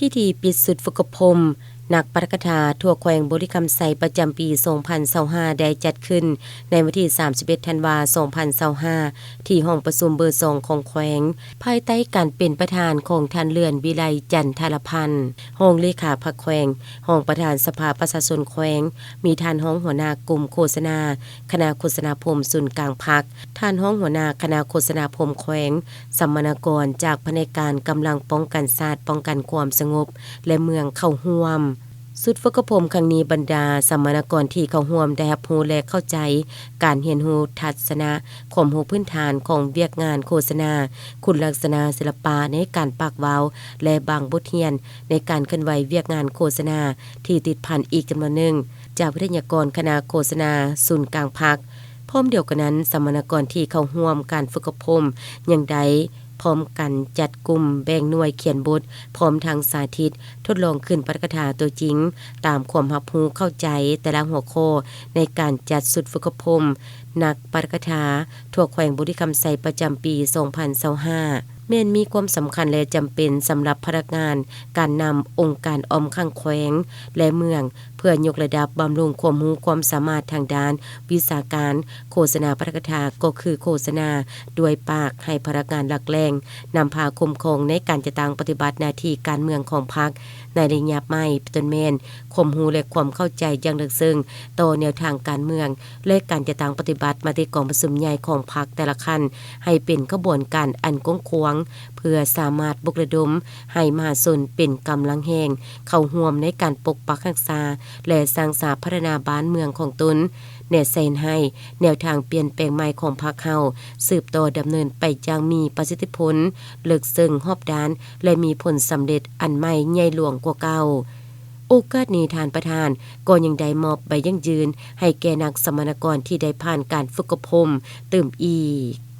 ພິທີປິດຊຸດຝຶກອົບຮົມນັກປາຖກະຖາທົ່ວແຂວງບໍລິຄຳໄຊປະຈຳປີສອງພັນຊາວຫ້າ ໄດ້ຈັດຂຶ້ນໃນວັນທີສາມສິບເອັດ ທັນວາ ສອງພັນຊາວຫ້າ ທີ່ຫ້ອງປະຊຸມເບີສອງຂອງແຂວງ, ພາຍໃຕ້ການເປັນປະທານຂອງທ່ານ ເລື່ອນວິໄລ ຈັນທະລະພັນ ຮອງເລຂາພັກແຂວງ, ຮອງປະທານສະພາປະຊາຊົນແຂວງ, ມີທ່ານຮອງຫົວໜ້າກົມໂຄສະນາ ຄະນະໂຄສະນາພົມສູນກາງພັກ, ທ່ານຮອງຫົວໜ້າຄະນະໂຄສະນາພົມແຂວງ, ສຳມະນາກອນຈາກພະແນກການກຳລັງປ້ອງກັນຊາດ, ປ້ອງກັນຄວາມສະຫງົບ ແລະ ເມືອງເຂົ້າຮ່ວມ. ຊຸດຝຶກອົບຮົມຄັ້ງນີ້, ບັນດາສຳມະນາກອນທີ່ເຂົ້າຮ່ວມໄດ້ຮັບຮູ້ ແລະ ເຂົ້າໃຈການຮຽນຮູ້ທັດສະນະ, ຄວາມຮູ້ພື້ນຖານຂອງວຽກງານໂຄສະນາ, ຄຸນລັກສະນະສິລະປະໃນການປາກເວົ້າ ແລະ ບາງບົດຮຽນໃນການເຄື່ອນໄຫວວຽກງານໂຄສະນາທີ່ຕິດພັນອີກຈຳນວນໜຶ່ງ ຈາກວິທະຍາກອນຄະນະໂຄສະນາສູນກາງພັກ. ພ້ອມດຽວກັນນັ້ນ, ສຳມະນາກອນທີ່ເຂົ້າຮ່ວມການຝຶກອົບຮົມຍັງໄດ້ພ້ອມກັນຈັດກຸ່ມແບ່ງໜ່ວຍຂຽນບົດ, ພ້ອມທັງສາທິດທົດລອງຂຶ້ນປາຖກະຖາຕົວຈິງ ຕາມຄວາມຮັບຮູ້ເຂົ້າໃຈແຕ່ລະຫົວຂໍ້ໃນການຈັດຊຸດຝຶກອົບຮົມນັກປາຖກະຖາທົ່ວແຂວງບໍລິຄຳໄຊປະຈຳປີສອງພັນຊາວຫ້າ ແມ່ນມີຄວາມສຳຄັນ ແລະ ຈຳເປັນສຳລັບພະນັກງານການນຳອົງການອ້ອມຂ້າງແຂວງ ແລະ ເມືອງ ເພື່ອຍົກລະດັບບຳລຸງຄວາມຮູ້ຄວາມສາມາດທາງດ້ານວິຊາການໂຄສະນາປາຖກະຖາ ກໍຄືໂຄສະນາດ້ວຍປາກໃຫ້ພະນັກງານຫຼັກແຫຼ່ງ ນຳພາຄຸ້ມຄອງໃນການຈັດຕັ້ງປະຕິບັດໜ້າທີ່ການເມືອງຂອງພັກໃນໄລຍະໃໝ່, ເປັນຕົ້ນແມ່ນຄວາມຮູ້ ແລະ ຄວາມເຂົ້າໃຈຢ່າງເລິກເຊິ່ງຕໍ່ແນວທາງການເມືອງ ແລະ ການຈັດຕັ້ງປະຕິບັດມະຕິກອງປະຊຸມໃຫຍ່ຂອງພັກແຕ່ລະຂັ້ນ ໃຫ້ເປັນຂະບວນການອັນກວ້າງຂວາງ ເພື່ອສາມາດປຸກລະດົມໃຫ້ມະຫາຊົນເປັນກຳລັງແຮງເຂົ້າຮ່ວມໃນການປົກປັກຮັກສາ ແລະ ສ້າງສາພັດທະນາບ້ານເມືອງຂອງຕົນ, ແນະໃສ່ໃຫ້ແນວທາງປ່ຽນແປງໃໝ່ຂອງພັກເຮົາສືບຕໍ່ດຳເນີນໄປຢ່າງມີປະສິດທິຜົນ, ເລິກເຊິ່ງຮອບດ້ານ ແລະ ມີຜົນສຳເລັດອັນໃໝ່ໃຫຍ່ຫຼວງກວ່າເກົ່າ. ໂອກາດນີ້, ທ່ານປະທານກໍຍັງໄດ້ມອບໃບຢັ້ງຢືນໃຫ້ແກ່ນັກສຳມະນາກອນທີ່ໄດ້ຜ່ານການຝຶກອົບຮົມຕື່ມອີກ.